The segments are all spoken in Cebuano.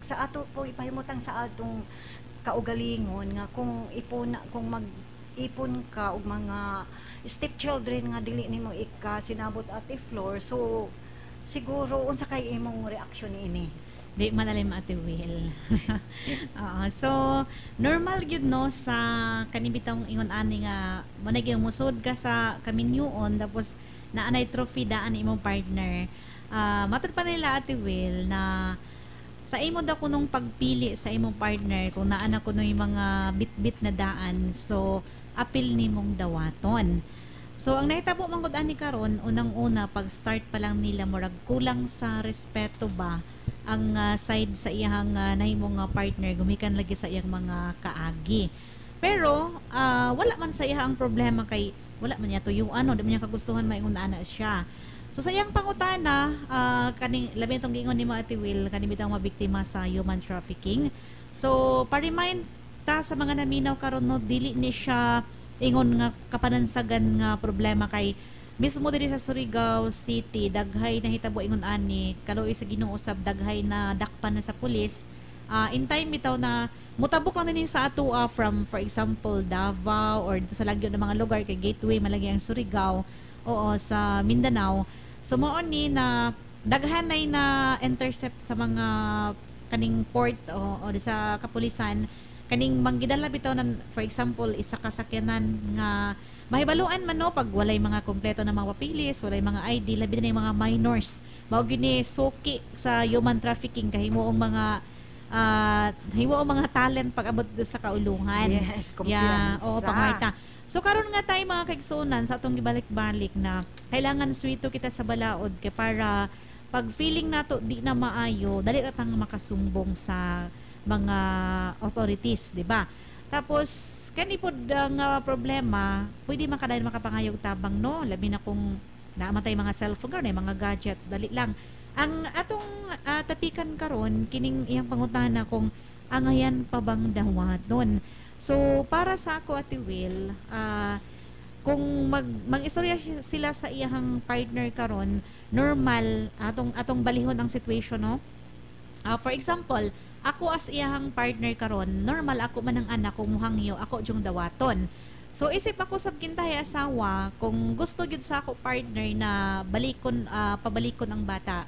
Sa ato po ipahimutang sa atong kaugalingon nga kung ipon, kung mag ipon ka og mga stepchildren nga dili nimo ika sinabot, Ate Flor, so siguro unsa kay imong reaksyon niini? Di malalim, Ate Will. Oo, so normal gyud no sa kanibitong ingon ani nga mo na gyud musod ka sa kaminyuon tapos naanay trophy daan imong partner. Ah, matud pa nila, Ate Will, na sa imo daw kunong pagpili sa imong partner, kung naa na kuno yung mga bit-bit na daan, so apil nimong dawaton. So ang nahitabo man gud ani karon, unang-una pag start pa lang nila, murag kulang sa respeto ba ang side sa iyang nahimong partner gumikan lagi sa iyang mga kaagi. Pero wala man sa iya ang problema kay wala man niya tuyo ano, di man niya kagustuhan maingon na ana siya. So sa iyang pangutana, kaning labi tong giingon nimo, Ate Will, kani bitang mabiktima sa human trafficking. So pa-remind ta sa mga naminaw karon no, dili ni siya ingon nga kapanansagan nga problema kay mismo diri sa Surigao City daghay nahitabo ingon ani. Kaluoy sa Ginoo sab, daghay na dakpan na sa pulis. In time bitaw na mutabok lang din sa ato from, for example, Davao or dito sa lagyo ng mga lugar kay gateway malagi ang Surigao, oo, sa Mindanao. So mao ni na daghan nay na intercept sa mga kaning port o di sa kapulisan kaning manggidala bitaw nan, for example, isa ka sakyanan nga mahibaluan man no pag walay mga kompleto na mga papilis, walay mga ID, labi na yung mga minors. Mao gini suki sa human trafficking kay himuong mga talent pag abot do sa kaulungan. Yes. Yeah, oo, kumpiyansa. Pangarta. So karon nga tayo mga kaigsunan sa atong gibalik-balik na kailangan suwito kita sa balaod kay para pag feeling nato di na maayo, dali ra tang makasumbong sa mga authorities, di ba? Tapos kani pod ang problema, pwede man kadayon makapangayog tabang no, labi na kung naa man tay mga cellphone karon, mga gadgets, dali lang. Ang atong tapikan karon kining iyang pangutana kung angayan pa bang dawaton. So para sa ako, Ate Will, kung mag-istorya sila sa iyang partner karon, normal atong atong balihon ang situation no. For example, ako as iyang partner karon, normal ako man ang anak kung muhangyo ako jung dawaton. So isip ako sa kintay asawa, kung gusto gyud sa ako partner na balikon, pabalikon ang bata,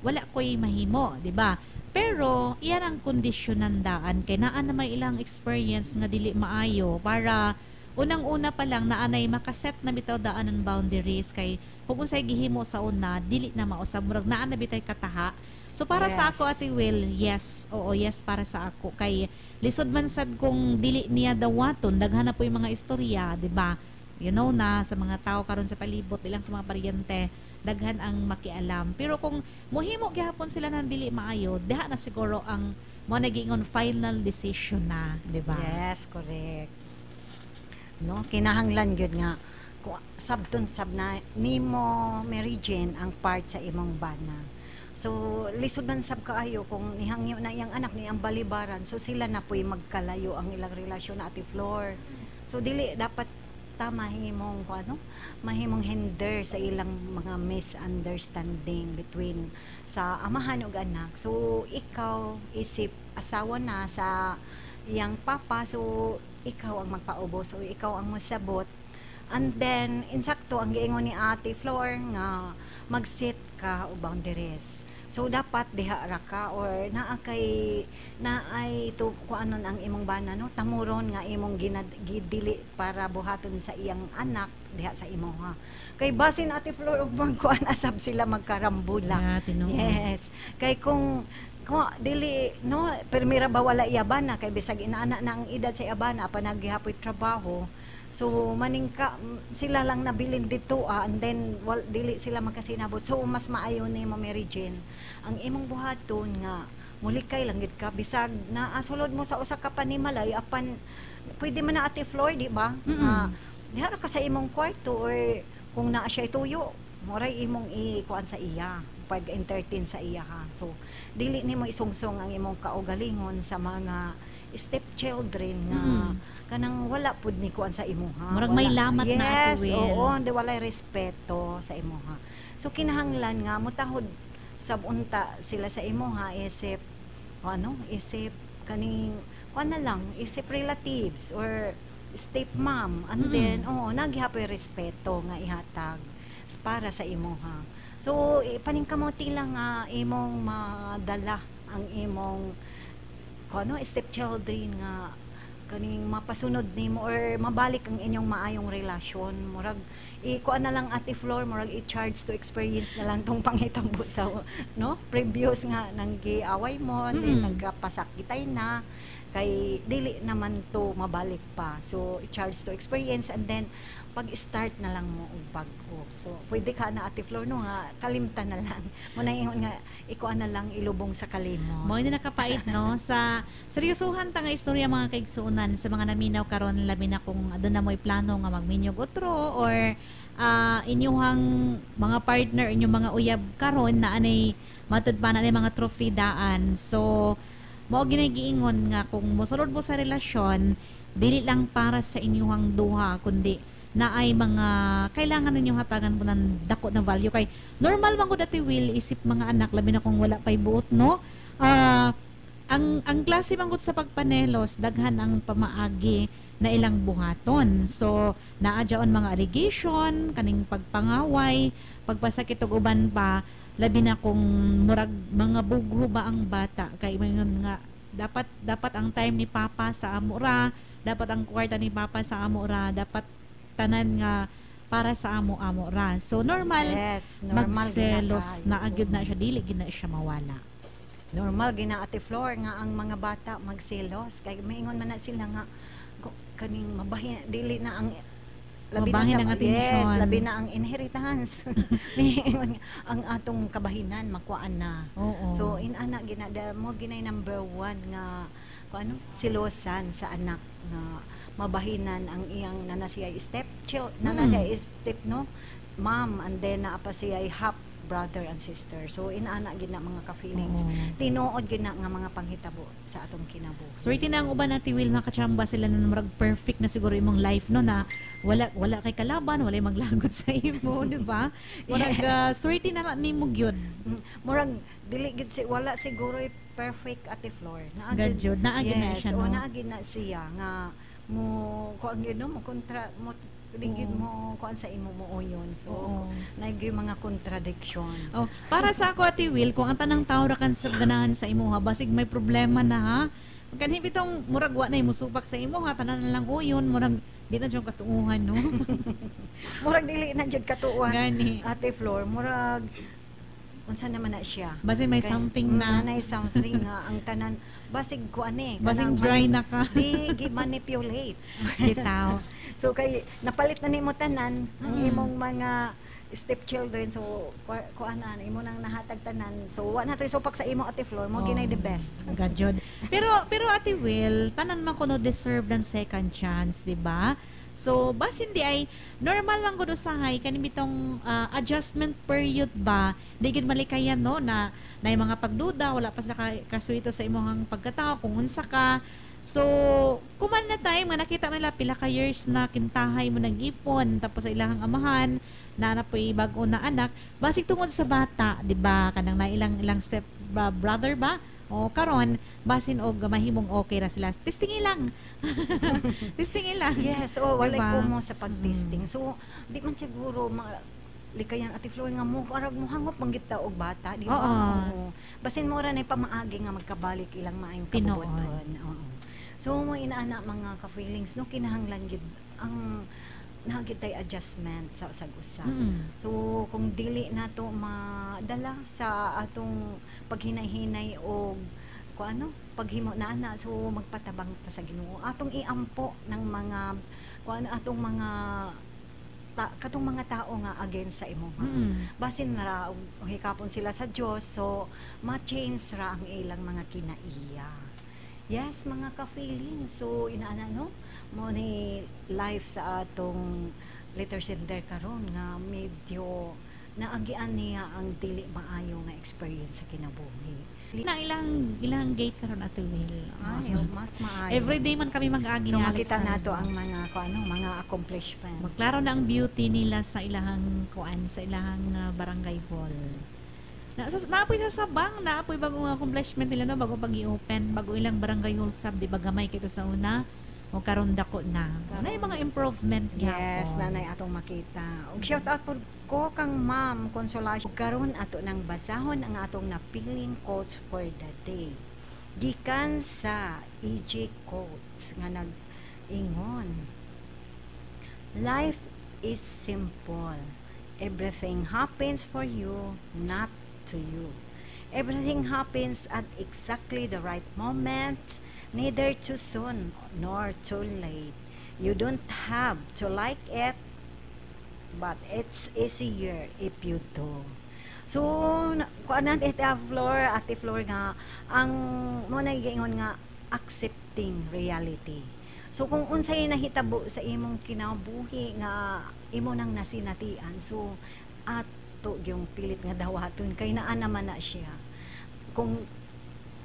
wala ko'y mahimo, di ba? Pero iyan ang kondisyonan daan kay naa na may ilang experience nga dili maayo para unang-una pa lang naanay makaset na bitaw daan ng boundaries kay kung unsay gihimo sa una dili na mausab, murag naa na bitay kataha. So para sa ako, Ate Will, yes, oo, yes para sa ako kay lisod man sad kung dili niya dawaton, daghan na po yung mga istorya, di ba? You know na sa mga tao karon sa palibot, ilang sa mga paryente, daghan ang makialam. Pero kung muhimo gihapon sila ng dili maayo, diha na siguro ang mo nagingon final decision na, di ba? Yes, correct. No, kinahanglan gyud nga kung sabton sab na nimo, Mary Jane, ang part sa imong bana. So lisod man sab kaayo kung nihangyo na iyang anak ni ang balibaran. So sila na po'y magkalayo ang ilang relasyon na, Ate Flor. So dili dapat ta mahimong kung ano, mahimong hinder sa ilang mga misunderstanding between sa amahan ug anak. So ikaw isip asawa na sa iyang papa, so ikaw ang magpaubos o ikaw ang mosabot. And then insakto ang giingon ni Ate Flor nga mag-set ka og boundaries. So dapat diha ra ka or naa kay naay to kung ano ang imong bana no, tamuron nga imong ginad gidili para buhaton sa iyang anak diha sa imo ha. Kay basin, Ate Flor, og magkuan asab sila magkarambula. Yeah, tinuod. Yes. Kay kung dili no, permira ba wala iya bana kay bisag inaana na ang edad sa iya bana pa naggihapoy trabaho. So maningka sila lang nabilin dito and then dili sila magkasinabot. So mas maayo ni mo, Mary Jane, ang imong buhaton nga mulikay lang gid ka bisag naa sulod mo sa usa ka panimalay, apan pwede man na, Ate Flor, di ba? Nga diha ra ka sa imong kwarto or kung naa siya tuyo, moray imong i-kuan sa iya, pag-entertain sa iya ha. So dili nimo isungsong ang imong kaugalingon sa mga stepchildren nga kanang wala pud ni kuan sa imuha. Murag may lamat na, Ate Yes, Will. oo, di walay respeto sa imuha. So kinahanglan nga mutahod sab unta sila sa imuha isip Ano, isip kaning kuan na lang, isip relatives or stepmom, and then oo, naghihapoy respeto nga ihatag para sa imuha. So paningkamuti lang nga imong madala ang imong kuan, ano, stepchildren nga kaning mapasunod nimo or mabalik ang inyong maayong relasyon. Murag i-kuan na lang, Ate Flor, murag i-charge to experience na lang tong panghitabo sa, no, previous nga nang giaway mo and then nagkapasakitay na, kay dili naman to mabalik pa. So i-charge to experience and then pag-start na lang mo og bag-o. So pwede ka na, Ate Flor, no, nga kalimtan na lang mo na, ingon nga ikuan na lang, ilubong sa kalimot. Mo ni nakapait, no, sa seryosohan ta nga istorya, mga kaigsuonan, sa mga naminaw karon, labi na kung aduna mo'y plano nga magminyog otro or inyuhang mga partner, inyong mga uyab karon na anay matud pa na anay mga trophy daan. So mao ginay giingon nga kung mosulod mo sa relasyon, dili lang para sa inyuhang duha kundi na ay mga kailangan ninyo hatagan mo ng dako na value, kay normal man gud, Ate Will, isip mga anak, labi na kung wala pay buot, no. Ang klase man gud sa pagpanelos, daghan ang pamaagi na ilang buhaton. So naa jaon mga allegation, kaning pagpangaway, pagpasakit og uban pa, labi na kung murag mga bugho ba ang bata, kay ingon nga dapat dapat ang time ni papa sa amo ra, dapat ang kwarta ni papa sa amo ra, dapat tanan nga para sa amo, amo ra. So normal Yes, normal. Magselos Gina na agad na siya, dili gid na siya mawala. Normal gina, Ate Flor, nga ang mga bata magselos kay maingon man na sila nga kaning mabahin dili na ang labi na Mabahin ang atensyon. Yes, labi na ang inheritance. Maingon nga, ang atong kabahinan makuan na. So inana gina da mo ginay number one nga kung ano silosan sa anak nga mabahinan ang iyang nana siya step child, nana siya step, no, mom, and then naa pa siya half brother and sister. So inana gina, mga ka-feelings. Tinuod gina nga mga panghitabo sa atong kinabuhi. Swerte na ang uban, Ate Will, makachamba sila na murag perfect na siguro imong life, no, na wala wala kay kalaban, wala maglagot sa imo, di ba? Murag swerte na lang nimo gyud. Murag dili gid si wala siguro perfect, Ate Flor. Naa Gad jud, naa gid na yes, siya, o no. Naa gid na siya nga mo kuan gyud, no, mo kontra mo, di gyud mo kuan sa imo mo uyon. So naa gyud mga contradiction. Oh, para sa ako, Ate Will, kung ang tanang tao ra kan sa ganahan sa imuha, basig may problema na ha. Kanhi bitong murag wa na musupak sa imuha, tanan na lang uyon, murag di na jud katuuhan, no. Murag dili na gyud katuohan. Gani. Ate Flor, murag unsa naman na siya. Basig may something na. Nanay something nga ang tanan basig kuan eh. Basig kanang dry na ka. Di gi-manipulate. Bitaw. So kay napalit na nimo tanan ang imong mga stepchildren, so kuan na imo nang nahatag tanan, so wa na to'y supak sa imo, Ate Flor, mo ginay the best. Gadyod. Pero pero Ate Will, tanan man kuno deserve ng second chance, di ba? So, basin di ay normal lang gud usahay kani bitong adjustment period ba, di gid malikayan, no, na na mga pagduda, wala pa sila kasuito sa imong pagkatao kung unsa ka. So, kuman na time nga nakita nila pila ka years na kintahay mo nag-ipon, tapos sa ilahang amahan na na po'y bag-o na anak, basig tungod sa bata, di ba, kanang na ilang ilang step brother ba o karon, basin og mahimong okay ra sila. Testingi lang, testingi lang. Yes, oh, walay Diba? Kumo sa pagtesting. So di man siguro likayan, Ate Flor, nga mo arag mo hangop man gid ta og bata, di ba? Oo. Oo. Basin mo ra na pamaagi nga magkabalik ilang maayong Tinuod. kabubuton. Oo. So mo inaana, mga ka-feelings, no, kinahanglan gid ang naa gid tay adjustment sa usag-usa. So kung dili nato madala sa atong paghinay-hinay og kung ano paghimo na ana, so magpatabang ta sa Ginoo, atong iampo ng mga kung ano atong mga katong mga tao nga against sa imo. Basin ra og hikapon sila sa Dios, so ma-change ra ang ilang mga kinaiya. Yes, mga ka-feeling, so inaana, no, mo ni life sa atong letter sender karon nga medyo naagian niya ang dili maayo nga experience sa kinabuhi. Na ilang ilang gate karon, Ate Will. Ay, mas maayo. Everyday man kami mag-agi So ni makita Alexander. nato ang mga kung ano, mga accomplishment. Maklaro na ang beauty nila sa ilahang kuan, sa ilahang barangay hall. Na sa naapoy sa Sabang, naapoy bagong accomplishment nila, no, bago pag i-open, bago ilang barangay hall sab, di ba gamay kito sa una o karon dako na. Na yung mga improvement Yes, gyapon. Nanay atong makita. Ug shout out pud ko kang Ma'am Consolacion. Karon ato nang basahon ang atong napiling quotes for the day. Gikan sa EJ Quotes nga nag-ingon: "Life is simple. Everything happens for you, not to you. Everything happens at exactly the right moment, neither too soon nor too late. You don't have to like it, but it's easier if you do." So, kuan na Ate Flor, Ate Flor, nga ang mo na giingon nga accepting reality. So kung unsay nahitabo sa imong kinabuhi nga imo nang nasinatian, so ato yung pilit nga dawaton kay naa naman na siya. Kung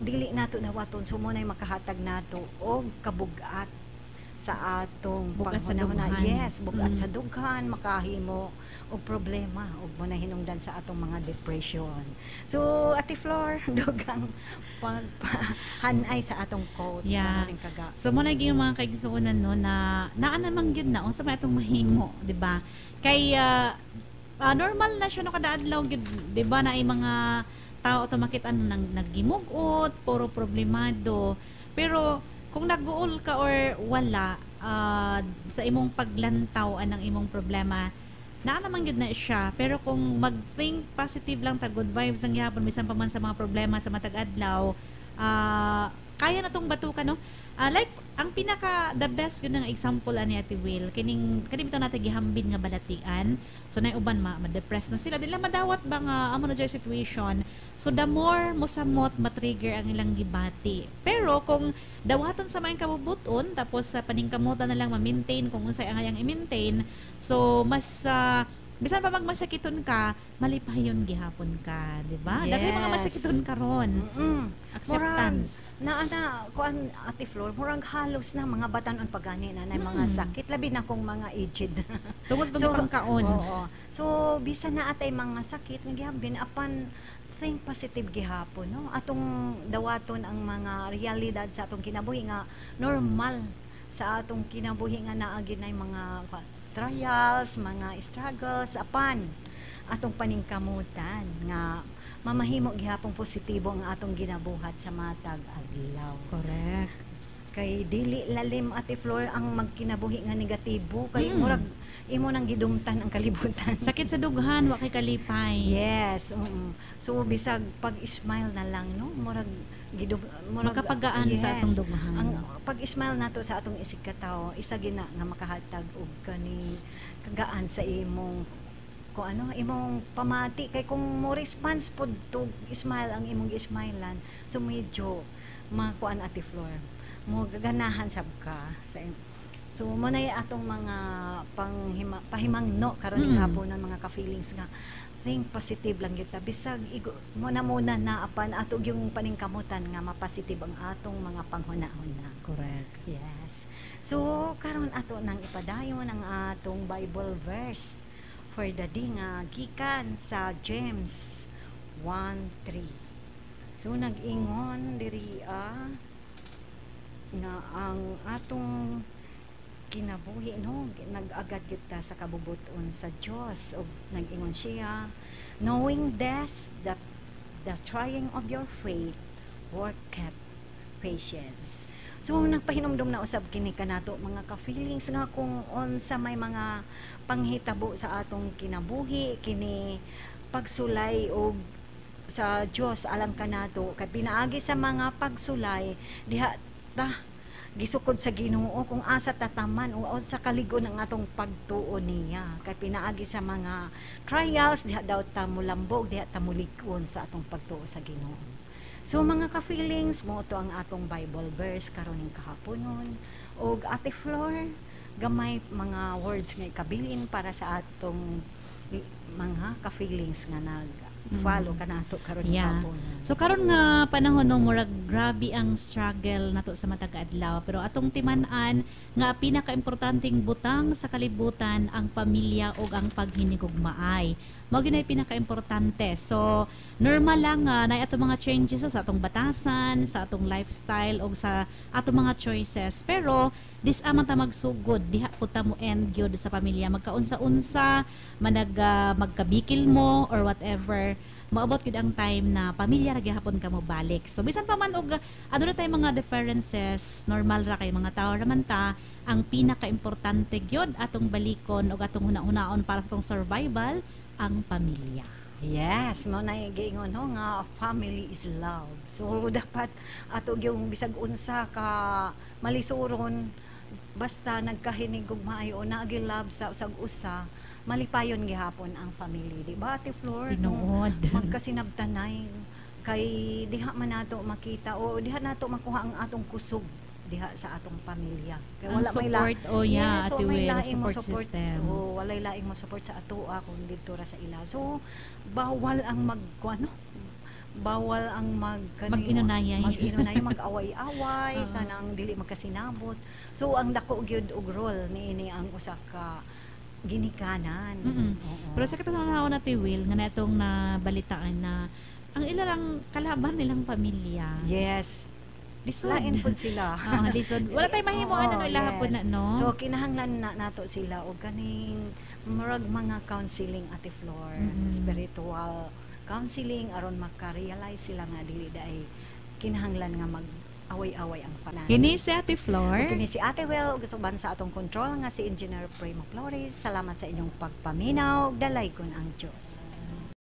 dili nato dawaton, so mo nay makahatag nato og kabugat sa atong Bugat sa panghuna-huna. dughan. Yes, bugat sa dughan, makahimo og problema ug mo na hinungdan sa atong mga depression. So, Ate Flor, dugang pagpahanay sa atong quotes karon kaga. So mo na gyud, mga kaigsuonan, no, na naa naman gyud na unsa may atong mahimo, di ba? Kay normal na siya, no, kada adlaw gyud, di ba, na ay mga tao to makita ano nang naggimug-ot, puro problemado. Pero kung nag-uol ka or wala sa imong paglantaw anang imong problema, naa naman gyud na siya. Pero kung mag-think positive lang ta, good vibes ang gihapon bisan pa man sa mga problema sa matag adlaw, kaya na tong batukan, no. Like ang pinaka the best gyud nga example ani, Ate Will, kining kani bitaw natin gihambin nga balatian. So nay uban ma-depress na sila, dili madawat ba nga amo na jud situation. So the more mosamot, matrigger ang ilang gibati. Pero kung dawatan sa maayong kabubuton, tapos sa paningkamutan na lang ma-maintain kung unsay ang ayang i-maintain, so mas bisan pa magmasakiton ka, malipayon gihapon ka, di ba? Daghay mga masakiton karon. Acceptance. Na ana kuan, Ate Flor, murag halos na mga batan-on pagani na na mga sakit, labi na kung mga aged. Tungod sa so, pangkaon. Oo. So bisan na atay mga sakit nga gihambin, apan think positive gihapon, no, atong dawaton ang mga realidad sa atong kinabuhi nga normal sa atong kinabuhi nga naa gyud nay mga trials, mga struggles, apan atong paningkamutan nga mamahimo gihapon positibo ang atong ginabuhat sa matag adlaw. Kay dili lalim, Ate Flor, ang magkinabuhi nga negatibo kay murag imo nang gidumtan ang kalibutan. Sakit sa dughan, wa kay kalipay. Yes. So bisag pag-smile na lang, no, murag gidum murag Makapagaan sa atong dughan. Ang pag-smile nato sa atong isig katawo, isa gina nga makahatag og kani kagaan sa imong kung ano imong pamati, kay kung mo response pod to smile ang imong gi-smilean, so medyo makuan, Ate Flor, mo gaganahan sab ka sa so mo na atong mga panghima, pahimangno karon hapon ng mga ka-feelings nga think positive lang gyud ta bisag igo, mo na muna na, apan ato yung paningkamutan nga mapositive ang atong mga panghuna-huna. Yes. So karon ato nang ipadayon ang atong Bible verse for the day nga gikan sa James 1:3. So nag-ingon diri nga ang atong kinabuhi, no, nag-agad gyud ta sa kabubuton sa Dios ug nag-ingon siya, "Knowing this, that the trying of your faith worketh patience." So nagpahinumdum na usab kini kanato, mga ka-feelings, nga kung unsa may mga panghitabo sa atong kinabuhi, kini pagsulay og sa Dios alang kanato, kay pinaagi sa mga pagsulay diha ta gisukod sa Ginoo kung asa tataman o sa kaligon ang atong pagtuo niya, kay pinaagi sa mga trials diha daw ta mulambog, diha ta mulig-on sa atong pagtuo sa Ginoo. So mga ka-feelings, mo to ang atong Bible verse karon ning kahaponon. Og Ate Flor, gamay mga words nga ikabilin para sa atong mga ka-feelings nga nag follow kanato karon kahaponon. So karon nga panahon, no, murag grabe ang struggle nato sa matag adlaw, pero atong timan-an nga pinakaimportanteng butang sa kalibutan ang pamilya ug ang paghinigugmaay. Mao gyud nay pinaka-importante. So normal lang nga na atong mga changes sa atong batasan, sa atong lifestyle o sa atong mga choices. Pero dis-a man ta magsugod, diha pud ta mo end gyud sa pamilya. Magkaunsa-unsa, manag magkabikil mo or whatever, maabot gyud ang time na pamilya ra gihapon ka mo balik. So bisan pa man og aduna tay mga differences, normal ra kay mga tao ra man ta, ang pinaka-importante gyud atong balikon og atong huna-hunaon para sa atong survival, ang pamilya. Yes, mao na giingon ho nga family is love. So dapat ato gyung bisag unsa ka malisuron, basta nagkahinig og maayo, naa gyud love sa usag usa, malipayon gihapon ang family, di ba, Ate Flor? Tinuod. Magkasinabtanay kay diha man nato makita o diha nato makuha ang atong kusog diha sa atong pamilya. Kay ang wala may la support, oh yeah, Yes, so Ate may Will, laing mo support support system. Oh, walay laing mo support sa atoa kung didto ra sa ila. So bawal ang mag ano, bawal ang mag Mag-inunayay. Mag-inunayay, mag-away-away, kanang dili magkasinabot. So ang dako gyud og role niini ang usa ka ginikanan. Oo. Pero sa katong na, Ate Will, nga natong nabalitaan na ang ila lang kalaban nilang pamilya. Lisod. Lain pud sila. Oo, lisod. Wala tay mahimuan, ano, ilaha pud na, no? So kinahanglan na nato sila og kaning murag mga counseling, Ate Flor, spiritual counseling aron maka-realize sila nga dili diay kinahanglan nga mag away-away ang panan. Kini si Ate Flor. Ug kini si Ate Will ug uban sa atong control nga si Engineer Primo Flores. Salamat sa inyong pagpaminaw. Dalaygon ang Dios.